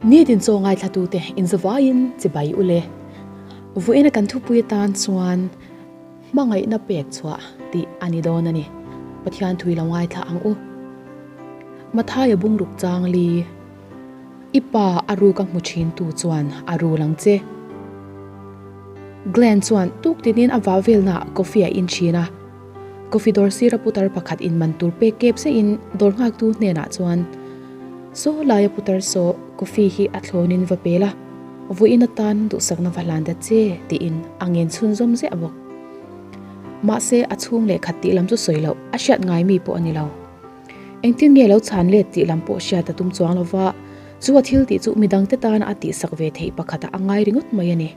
Nitin chaw ngaithlatute inzavaiin chibai u le. Vawiina kan thupui atan chuan hmangaihna pek chhuah tih a ni dawn a ni. Pathian thui lo ngaithla ang u. Mathaia bungruk chang li, I pa a ruk a hmu thin tu chuan a rul ang che. Glenn chuan tuk tinin a vah velnaah coffee a in thin a. Coffee dawr sira putar pakhat in man tur pek kep zehin dawr nghaktu hnenah chuan, Saw laia putar saw coffee hi a thlawnin va pel a, vawiin atan duhsakna va hlan ta che, tiin a ngen chhunzawm ziah bawk. Mahse, a chhung leh khat tih lam chu sawi loh a hriat ngai mi pawh a ni lo. Engtin nge lo chhan let tih lam pawh hriat a tum chuang lo va, chu a thil tih chu midangte tana a tihsak ve theih pakhatah a ngai ringawt mai a ni.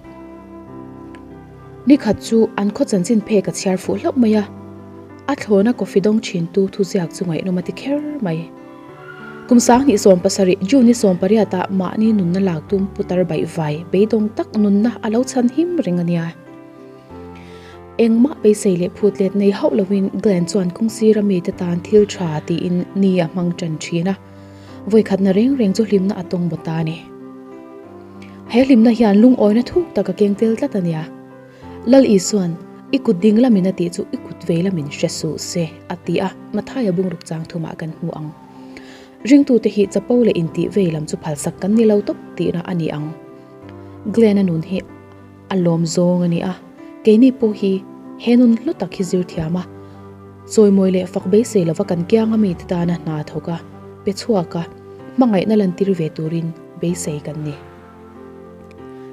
Nikhat chu an khaw chanchin phek a chhiar fuh hlauh mai a, a thlawna coffee dawng thintu thuziak chu ngaihnawm a ti kher mai. Kum 2017 June ni 18 ah mahni nunna lak tum putar baihvai beidawng tak nunna a lo chhan him reng a nia. Engmah beisei leh phut let nei hauh loin Glenn chuan kawng sira mite tan thil tha tiin ni a hmang tan thin a, vawikhatna reng reng chu hlimna a tawng baw ta a ni. He hlimna hian lungawina thuk tak a keng tel tlat a nia. Lal Isua'n, I kut ding lamin a tih chu i kut vei lamin hre suh se, a ti a, Mathaia bungruk chang thumah kan hmu ang. Ringtute hi chapo leh intih vei lam chu phalsak kan ni lo tawp tihna a ni ang. Glenn-a nun hi A lawm zawng a ni a, keini pawh hi he nun hlu tak hi zir thiam a, chawimawi leh fak beisei lova kan kianga mite tana hna thawk a, pe chhuak a, hmangaihna lantir ve turin beisei kan ni.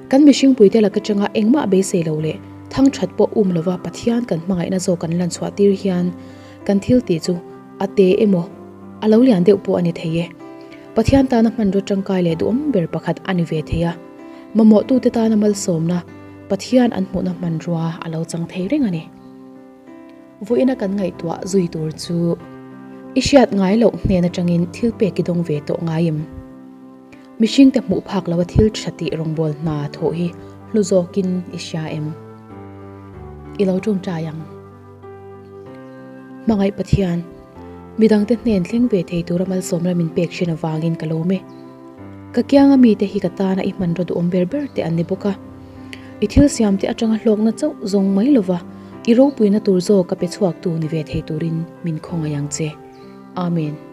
Kan mihringpuite lak atanga engmah beisei lo leh thang that pawh um lova Pathian kan hmangaihna zawk kan lan chhuah tir hian kan thil tih chu a te emaw a lo lian deuh pawh a ni thei e. Pathian tana hmanraw tangkai leh duhawm ber pakhat a ni ve thei a. Mamawhtute tana malsawmna Pathian an hmuhna hmanrua a lo chang thei reng a ni. Vawiina kan ngaihtuah zui tur chu i hriat ngai loh hnen atangin thil pek i dawng ve tawh ngai em? Mihringte hmuh phak loa thil tha tih rawngbâwl hna thawh hi hlu zawkin i hria em? I lo tawngtai ang. Hmangaih Pathian, midangte hnen thleng ve thei tura malsawmna min pek hrin avangin ka lawm e. Ka kianga mite hi ka tana i hmanraw duhawm ber ber te an ni bawk a. I thil siamte atanga hlawkna chauh zawng mai lova i ropuina tur zawk ka pe chhuaktu ni ve thei turin min khawngaih ang che. Amen.